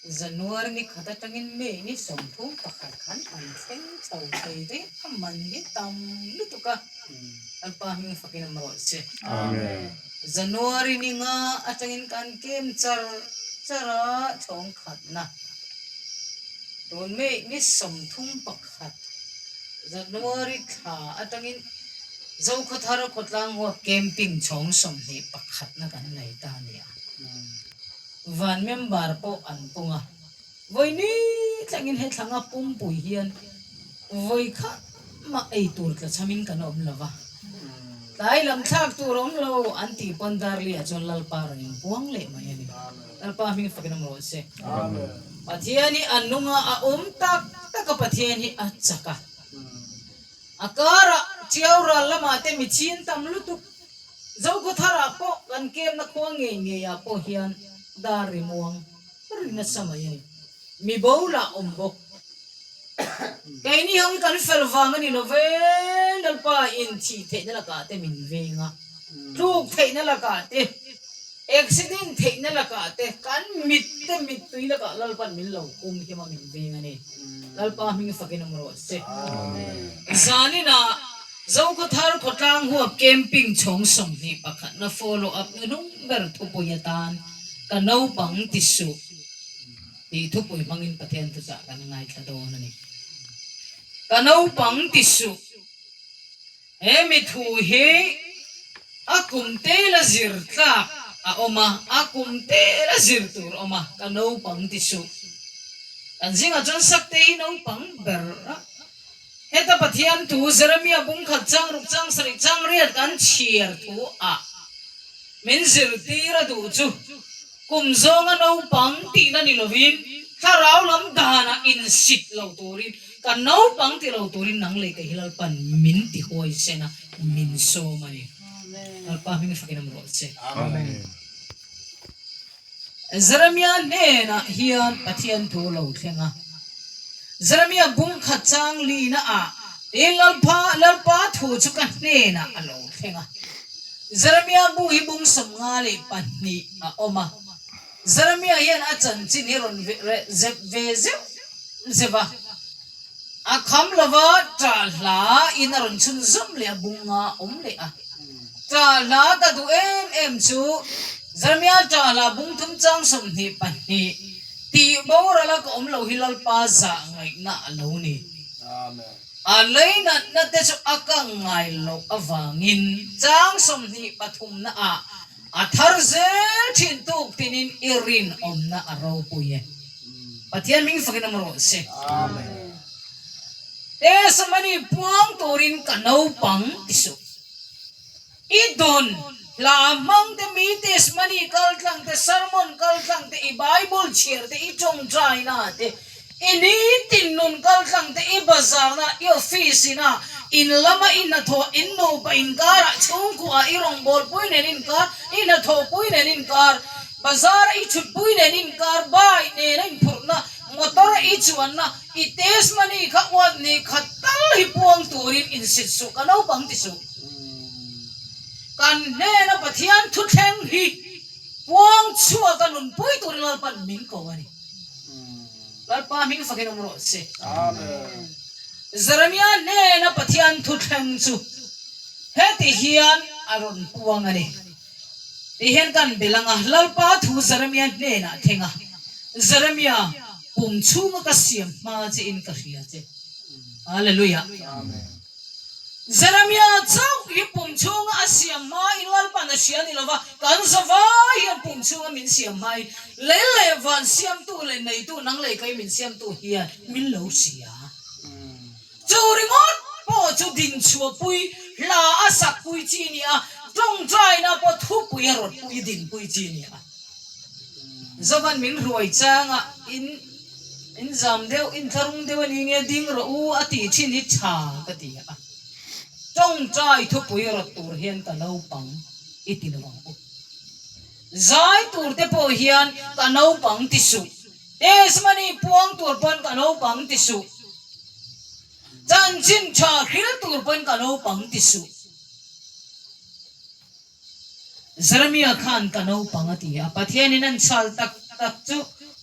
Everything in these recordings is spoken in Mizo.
January ni khat atangin May ni 31 khan an thleng chho thei daih a man hi tam lutuk a, Lalpa hming fakin awm rawh se. January ni nga atangin kan kem char char a chhawng khatna tun May ni 31 January thla atangin Zokhawthar khawtlang huap camping chhawng 21 na kan nei ta a ni a. Van member pawh an pung a, vawi ni tlangin he thlanga pumpui hian vawi khat mah ei tur tla chhamin kan awm lo va, tlai lam thlak tur awm lo an tih pawn Darli-ah chuan Lalpa rawn inpuang leh mai a ni. Lalpa hming fakin awm rawh se. Pathian hi a nung a, a awm tak tak a, Pathian hi a chak a. A karah Tiau ral lamah te mi chin tam lutuk Zokhawtharah pawh kan kemna khua ngei ngeiah pawh hian dar ri muang ri nasa mai a ni. Mi bo lah awm bawk. Keini ho hi kan fel vang a ni lo ve, Lalpa in thih theihna lakah te min veng a, tluk theihna lakah te, accident theihna lakah te, kan mit te mittui lakah Lalpa'n min lo hum him a min veng a ni. Lalpa hming fakin awm rawh se. Zaninah Zokhawthar khawtlang huap camping chhawng 21 na follow up hnuhnung ber thupui atan ka naupang ti suh tih thupui hmangin Pathian thuchah kan ngaithla dawn a ni. Ka naupang ti suh. He mi thu hi a kum tela zir tlak a awm a, a kum tela zir tur a awm a, ka naupang ti suh. Kan zingah chuan Sakte hi naupang ber a. Heta Pathian thu Jeremia bung khat chang ruk chang sarih chang riat kan chhiar thu ah min zirtir a duh chu kum zawnga naupang tihna ni lovin thlarau lam danah insit lo turin ka naupang ti lo turin nang lei kei hi Lalpan min ti huaisen a min sawm a ni. Lalpa hming fakin awm rawh se. Amen. Jeremia hnenah hian Pathian thu lo thleng a. Jeremia bung khat chang lina ah tin Lalpa Lalpa thu chu ka hnenah a lo thleng a. Jeremia bu hi bung 52 a awm a. Jeremia hian a chanchin hi rawn zep ve zeuh zeuh a. A kham lova ṭah hla in a rawn chhun zawm leh a bunga awm leh a. Ṭah hla ka duh em em chu Jeremia ṭah hla bung thum chang 22 tih boral a ka awm lo hi Lalpa zah ngaihna a lo ni. A leinatna te chu a ka ngai loh avangin chang 23 na ah A thar zel thin tuk tinin i rinawmna a ropui e. Pathian hming fakin awm rawh se. Testimony puang turin ka naupang ti suh. I dawn hla hmang te mi testimony kal tlang te sermon kal tlang te i Bible chhiar te i tawngtaina te I nitin nun kaltlang te, i bazarna, i office ina, in lama i hnathawh, in nupa inkarah, chhungkuah i rawngbawlpui nen inkar, i hnathawhpui nen inkar, bazara i chhutpui nen inkar, bike nena inphurhna, motor a i chuanna, i test money kha uat ni khat tal hi puang turin insit suh, ka naupang ti suh. Kan hnena Pathian thuthleng hi puang chhuaka nunpui turin Lalpan min ko a ni. Lalpa hming fakin awm rawh se. Jeremia hnena Pathian thuthleng chu heti hian a rawn puang a ni. Ti hian kan belh ang a, Lalpa thu Jeremia hnenah thleng a, Jeremia, pum chhunga ka siam hma che in ka hria che. Hallelujah. Jeremia chauh hi pum chhunga a siam hmain Lalpan a hria ni lova, kan zavai hian pum chhunga min siam hmain lei leh van siamtu leh neitu nang lei kei min siamtu hian min lo hria. Chu ringawt pawh chu dinchhuahpui, hla a sakpui chi ni a, tawngtaina pawh thupui a rawtpui dinpui chi ni a. Zovan min hruai changa in. In zam deuh, in tlarung deuh a ni nge ding rawh u a tih thin hi tha ka ti a. Tawngtai thupui rawt tur hian ka naupang i ti lo ang u. Zai tur te pawh hian ka naupang ti suh. Testimony puang tur pawn ka naupang ti suh. Chanchin tha hril tur pawn ka naupang ti suh. Jeremia khan ka naupang a ti a, Pathianin an chhal tak tak chu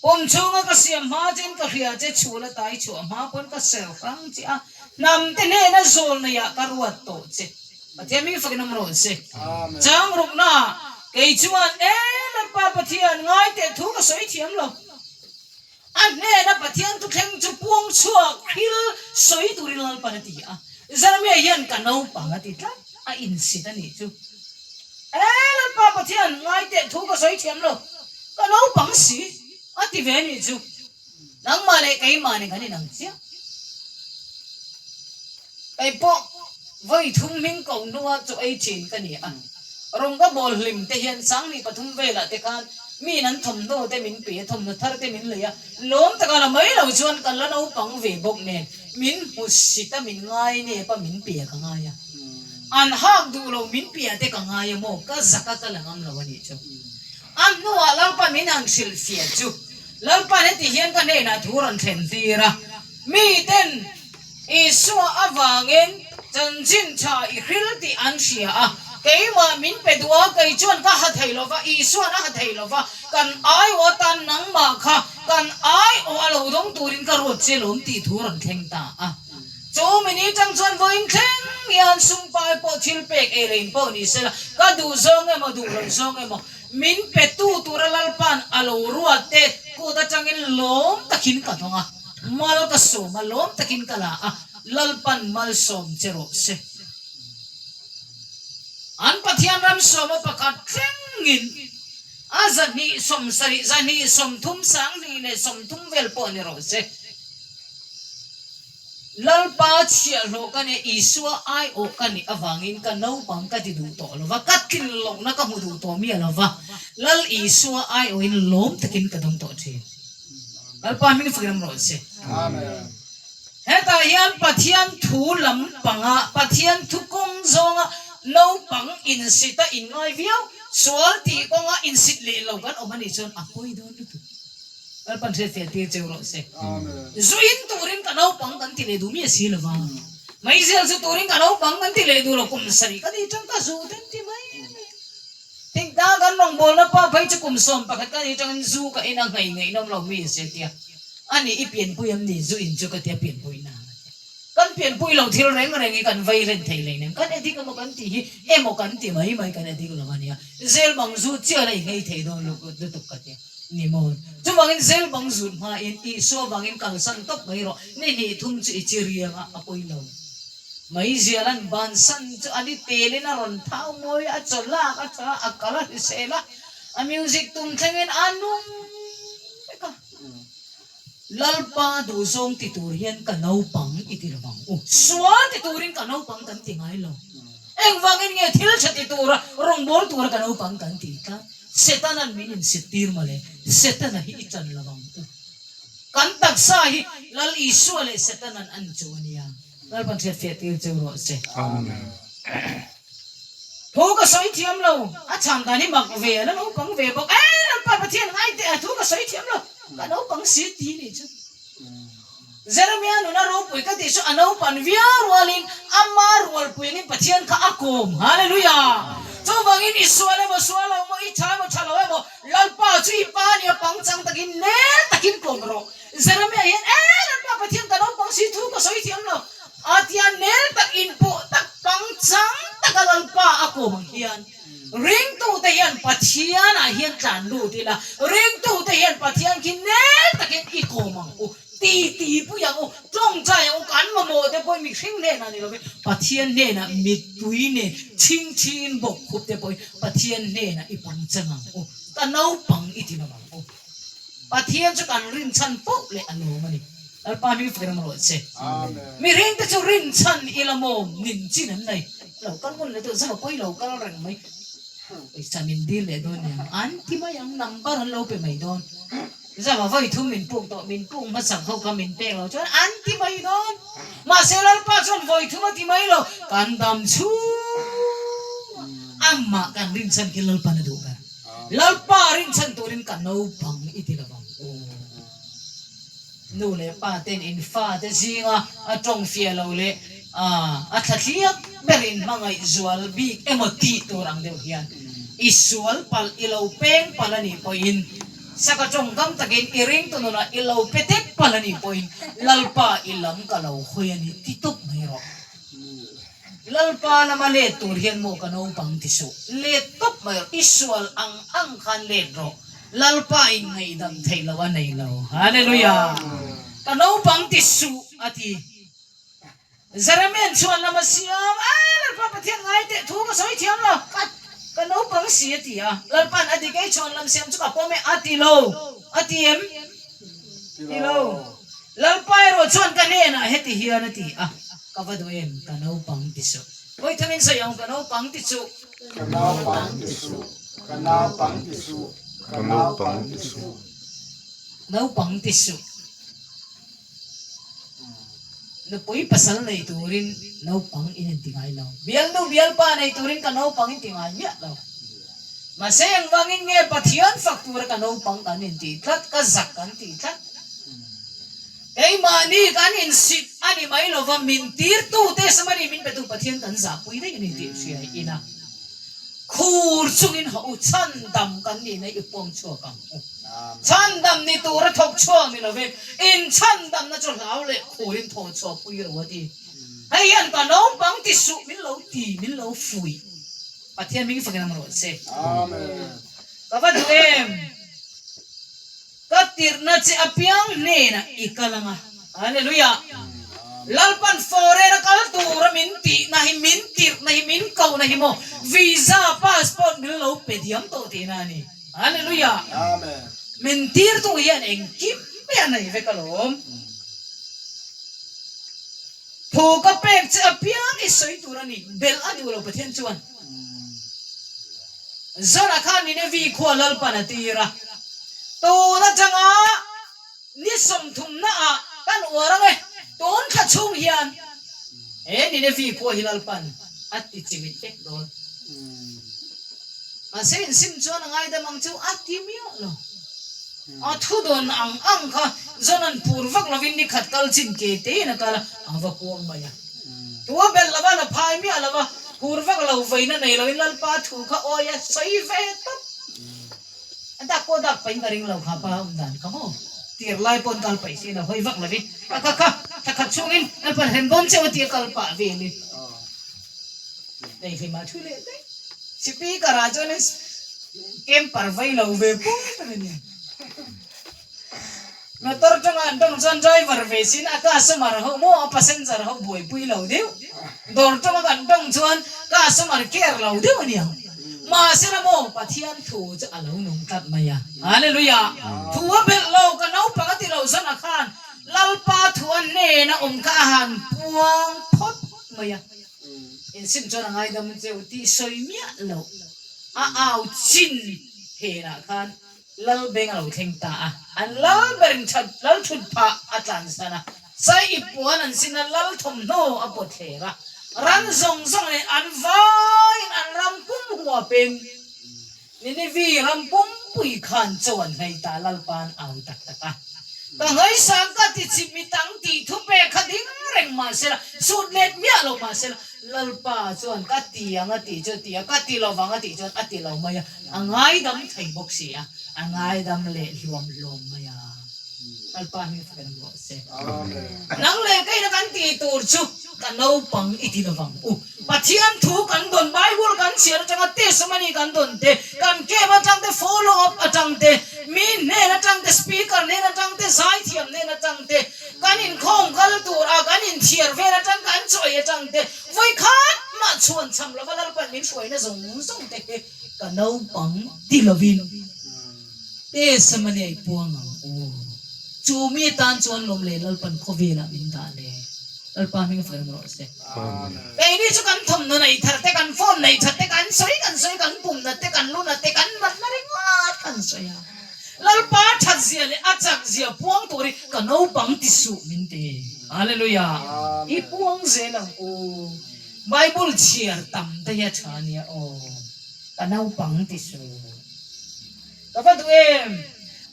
pum Pum chhunga ka siam hma chin ka hria che chhul a tai chhuah hma pawn ka ser hrang che a, hnam te hnena zawl neiah ka ruat tawh che. Pathian mi fakin awm rawh se. Chang rukna kei chuan e Lalpa Pathian ngai teh thu ka sawi thiam lo. A hnena Pathian thuthleng chu puang chhuak thil sawi turin Lalpan a ti a. Jeremia hian ka naupang a ti tlat a insit a nih chu. E Lalpa Pathian ngai teh thu ka sawi thiam lo. Ka naupang si a ti ve a nih chu. Nangmah leh keimah nen kan inang chiah. Kei pawh vawi thum hming ko hnua chu ei thin ka ni a. Rawng ka bawl hlim te hian Sangni pathum velah te khan miin an thawmhnaw te min pe a, thawmhnaw thar te min lei a. Lawm taka la mai lo chuan ka la naupang ve bawk nen min hmu sit a, min ngai nep a, min pe a ka ngai a. An hak duh lo min pe a te ka ngai a maw? Ka zak a ka la ngam lo a nih chu. A hnuah Lalpa min han hrilhfiah chu Lalpa'n heti hian ka hnenah thu rawn thlen tir a, Miten Isua avangin chanchin tha i hril tih an hria a, keimah min pe duh a, kei chuan ka ha thei lo va, Isua'n a ha thei lo va, kan aiawh atan nangmah kha kan aiawh a lo dawng turin ka ruat che lawm tih thu rawn thleng ta a. Chu mini tang chuan vawiin thleng hian sumpai pawh thil pek ei leh in pawh ni sela, ka duh zawng emaw duh loh zawng emaw min pe tu tura Lalpa'n a lo ruat te kut atangin lawm takin ka dawng a, mal ka sawm a, lawm takin ka la a, Lalpa'n malsawm che rawh se. An Pathian ram sawma pakhat thlengin a zahnih 70, zahnih 30, 20 leh 30 vel pawh ni rawh se. Lalpa chhiahhlawh ka nih, Isua aiawh ka nih avangin ka naupang ka ti duh tawh lo va, ka tlin lohna ka hmu duh tawh miah lo va, Lal Isua aiawhin lawm takin ka dawng tawh thin. Lalpa hming fakin awm rawh se. Hetah hian Pathian thu lam panga, Pathian thu kawng zawnga naupang insit a inngai viau, sual tih kawnga insit leh lo kan awm a nih chuan a pawi dawn lutuk. Lalpan hriatfiah tir cheu rawh se. Zu in turin ka naupang kan ti leh duh miah si lova. Meizial zu turin ka naupang kan ti leh duh lo kum sarih ka nih tang ka zu ten ti mai mai. Tingtang kan rawngbawlna pa phei chu kum 11 ka nih tangin zu ka in a nghei ngeihnawm lo mi se tia. Ani i pianpui em ni zu in chu ka tia pianpui na ka tia. Kan pianpui lo thil reng reng hi kan vei hlen thei lei nem. Kan edik emaw kan tih hi emaw kan ti mai mai kan edik lo ania. Zel bang zu chiah la i nghei thei dawn lutuk ka tia. Ni maw? Chuvangin zel bang zut hmain Isua vangin kalsan tawp mai rawh. Ni hnih thum chu i chi riang a, a pawi lo. Meizial an bansan chu a ni telin a rawn thau mawi a, a chaw lak a tha a, a kal a hrisel a, a music tum thlengin a nung vek a. Lalpa duhzawng ti tur hian ka naupang i ti lovang u. Sual ti turin ka naupang kan ti ngai lo. Engvangin nge thil tha ti tura rawngbâwl tura ka naupang kan ti tlat? Setana'n min insit tir mawle, Setana hi i ṭan lovang u. Kan taksa hi Lal Isua leh Setana'n an chu a nia. Lalpan hriatfiah tir cheu rawh se. Amen. Thu ka sawi thiam lo, a chhan dan hi mak ve, a la naupang ve bawk. E Lalpa Pathian ngai teh a, thu ka sawi thiam lo, ka naupang si ti nih chu. Jeremia nuna ropui ka tih chu a naupan viau rualin ama rualpuiin Pathian kha a kawm. Hallelujah! Chuvangin i sual emaw sual lo maw, i tha emaw tha lo emaw, Lalpa chu i pa nia pangchang takin nel takin kawm rawh. Jeremia hian, E Lalpa Pathian ka naupang si thu ka sawi thiam lo. A tia nel tak inpawh tak pangchang taka Lalpa a kawm ang hian ringtute hian Pathianah hian tlan lut ila, ringtute hian Pathian khi nel takin i kawm ang u. Ti ti pui ang u, tawngtai ang u, kan mamawh te pawhin mihring hnenah ni lovin Pathian hnenah mittui nen chhingchhin bawk khup te pawhin Pathian hnenah i pangchang ang u, ka naupang i ti lo ang u. Pathian chu kan rinchhan poh leh a lawm a ni. Lalpa hming fak ram rawh che. Mihring te chu rinchhan ila maw ninchin an nei lo, kal ngun leh deuh zama pawi lo kal reng mai. Pawisa min dil leh dawn niang an ti mai ang, number an lo pe mai dawn. Zama vawi thum min puk tawh, min puk hmasak ho kha min pek lo chuan an ti mai dawn. Mahse Lalpa chuan vawi thum a ti mai lo, kan dam chhung a, amah kan rinchhan khi Lalpa'n a duh ber. Lalpa rinchhan turin ka naupang i ti lo vang u. Nu leh pa ten in fate zinga a tawng fiah lo leh a thlathliak ber in hmangaih zual bik emaw tih tur ang deuh hian i sual palh i lo peng palh a nih pawhin. Saka tawngkam takin i ringtu nunah i lo pe tep palh a nih pawhin Lalpa i lam ka lo hawi a ni ti tawp mai rawh. Lalpa lama let tur hian maw ka naupang ti suh. Let tawp mai rawh. I sual ang ang khan let rawh. Lalpa in ngaihdam theih loh a nei lo. Hallelujah! Ka naupang ti suh a ti. Jeremian chuan lama siam a, Lalpa Pathian ngai teh thu ka sawi thiam lo, ka ka naupang si a ti a. Lalpa'n a dik ei chuan lam siam chu ka pawm e a ti lo, a ti em? Ti lo. Lalpa erawh chuan ka hnenah heti hian a ti a, Ka va duh em, ka naupang ti suh. Vawi thamin sawi ang, ka naupang ti suh. Ka naupang ti suh, ka naupang ti suh, ka naupang ti suh. Naupang ti suh. Nupui pasal nei turin naupang in inti ngai lo. Bialnu bialpa nei turin ka naupang inti ngai miah lo. Mahse engvangin nge Pathian fak tura ka naupang kan intih tlat, ka zak kan tih tlat. Keimahni kan insit a ni mai lova min tirtu te Samari min petu Pathian kan zahpui daih a ni tih hria ina khur chungin hawh u chhandam kan nihna i puang chhuak ang u. Chhandam ni tura thawk chhuak ni lovin in chhandamna chu hlau leh khurin thaw chhuah pui ro a ti. Hei hian ka naupang ti suh min lo ti min lo fuih. Pathian hming fakin am rawh se. Ka va duh em? Ka tirhna che apiang hnenah i kal ang a. Hallelujah! Lalpan foreign a kal tura min tihna hi, min tirhna hi, min kohna hi maw visa, passport min lo pe diam tawh tihna a ni. Hallelujah! Min tirtu hian engkim mai a nei vek alawm. Thu ka pek che apiang i sawi tur a ni. Belh a duh lo Pathian chuan. Zara khan Ninevi khua Lalpan a tir a, tun atanga ni sawmthumna ah kan uar ang e, tun thla chhung hian he Ninevi khua hi Lalpan a ti chimit vek dawn. Mahse insim chuan a ngaidam ang chu a ti miah lo. A thu dawn ang ang kha Jona'n phur vak lovin ni khat kal chin ke tein a kal a, a va kuang mai a. Thu a belh lova, la phai miah lova, phur vak lo veina nei loin Lalpa thu kha awi a sawi ve tawp. A dak pawh dak pahin ka ring lo kha pa awm dan kha maw. Tir lai pawn kal paih si lo hawi vak lovin kha kha kha thla khat chhungin Lalpa'n hrem dawn cheu a ti a kal pah velin. Neihlimah thu leh daih. Speaker ah chuan camper vai lo ve pawh tak a ni. Motor tanga an tawng chuan driver ve sin a customer ho maw a passenger ho buaipui lo deuh. Dawr tanga kan tawng chuan customer care lo deuh a niang. Mahsela maw Pathian thu chu a lo nung tlat mai a. Hallelujah! Thu a belh lo ka naupang a ti lo zawn a khan Lalpa thu a hnena awm kha a han puang phawt mai a. Insim chuan a ngaidam cheu tih sawi miah loh a au chin phenah khan Lal beng a lo thleng ta a, an lal berin that lal thut phah a tlansan a, sai ip puan an sin a, lal thawmhnaw a pawt thler a, ran zawng zawng nen an vaiin an ram pum huapin Ninivi ram pumpui khan chaw an hlei ta Lalpa an au tak tak a. Ka ngaisang ka ti chim i tang tih thu pek kha ding reng mahsela, sut let miah lo mahsela, Lalpa chuan ka ti ang a tih chu a ti a, ka ti lovang a tih chuan a ti lo mai a, a ngaidam thei bawk si a, a ngaidam leh hluam hluam mai a. Lalpa hming fak em rawh se. Nang leh keina kan tih tur chu ka naupang i ti lovang u. Pathian thu kan dawn, Bible kan chhiar atanga testimony kan dawn te, kan camp atang te, follow up atang te, mi hnen atang te, speaker hnen atang te, zaithiam hnen atang te, kan inkhawm kal tur a kan inthiar vel atang, kan chawi atang te, vawi khat mah chhuan cham lova Lalpan min hruaina zawng zawng te hi ka naupang ti lovin testimony a i puang ang u. Chu mi atan chuan lawm leh Lalpan khawvelah min dah le. Lalpa hming fel rawh se. Keini chu kan thawmhnaw neih thar te, kan phone neih that te, kan sawi kan sawi, kan pumna te, kan luna te, kan natna ringawt kan sawi a. Lalpa that zia leh a chak zia puang tur hi ka naupang ti suh min ti. Hallelujah! I puang zel ang u. Bible chhiar tam te hi a tha ania aw. Ka naupang ti suh. Ka va duh em?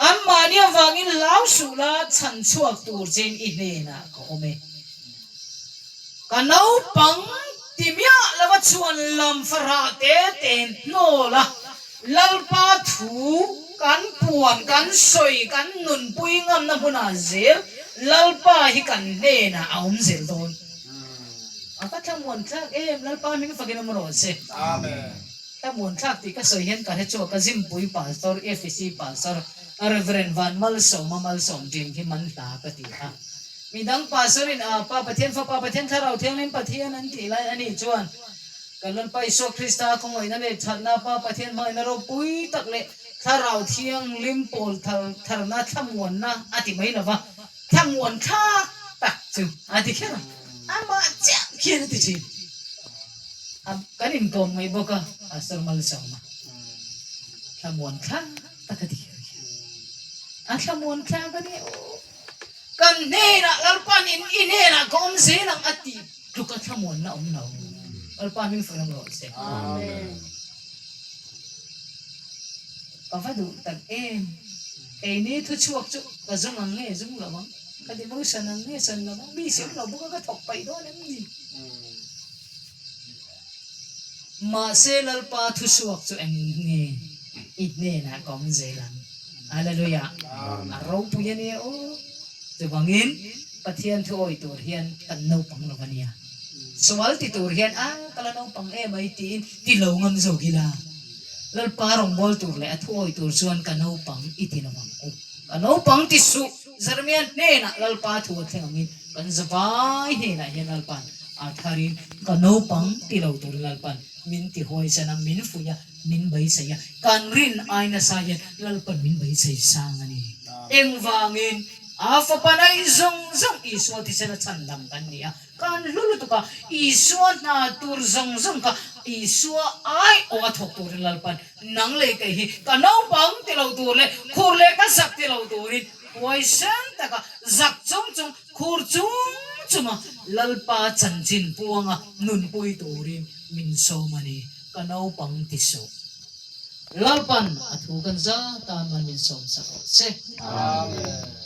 Anmahni avangin hlau suh la chhan chhuak tur chein i hnenah ka awm e. Ka naupang ti miah lova chuan lam farah te te'n hnawl a, Lalpa thu. Kan puan, kan sawi, kan nunpui ngamna hmunah zel Lalpa hi kan hnenah a awm zel dawn. A va thlamuan thlak em, Lalpa hming fakin awm rawh se. Amen. Thlamuan thlak tih ka sawi hian ka hre chhuak a, Zimpui Pastor, FEC Pastor, Rev. Van Malsawma Malsawm ṭin hi man hla ka ti a. Midang Pastor in a Pa Pathian Fapa Pathian Thlarau Thianghlim Pathian an tih lai a nih chuan Kan Lalpa Isua Krista khawngaihna leh thatna Pa Pathian hmangaihna ropui tak leh Thlarau Thianghlim pawl thar tharna thlamuanna a ti mai lova, thlamuan thlak tak chu a ti kher a, amah chiah khian a ti thin. A kan inkawm ngaih bawk a, Pastor Malsawma thlamuan thlak tak a ti kher khian. A thlamuan thlak a ni aw. Kan hnenah Lalpa'n in i hnenah ka awm zel ang a ti tluka thlamuanna awm lo. Lalpa hming fak ram rawh se. Amen. Ka va duh tak em. Keini thu chhuak chu ka zung ang nge zung lo ang, ka devotion ang nge sawn lo ang, mi siam lo bawk a ka thawk paih dawn em ni? Mahse Lalpa thu chhuak chu eng nge i hnenah ka awm zel ang. Hallelujah! A ropui a nia aw. Chuvangin Pathian thu awih tur hian kan naupang lo a nia. Sual ti tur hian a ka la naupang em ai tiin ti lo ngam zawk ila. Lalpa rawngbâwl tur leh a thu awih tur chuan ka naupang i ti lo ang u. Ka naupang ti suh! Jeremia hnenah Lalpa thu a thleng angin kan zavai hnenah hian Lalpa'n a tharin ka naupang ti lo turin Lalpa'n min ti huaisen a, min fuih a, min beisei a, kan rin ai nasa hian Lalpa'n min beisei sang a ni. Engvangin a fapa naih zawng zawng Isua thisen a chhandam kan ni a, kan hlu lutuk a, Isua hna tur zawng zawng kha Isua ai awh a thawk turin Lalpa'n Nang leh kei hi ka naupang ti lo tur leh khur leh ka zak ti lo turin huaisen taka zak chung chung khur chung chunga Lalpa chanchin puanga nunpui turin min sawm a ni. Ka naupang ti suh. Lalpan a thu kan za tan man min sawm sak rawh se. Amen.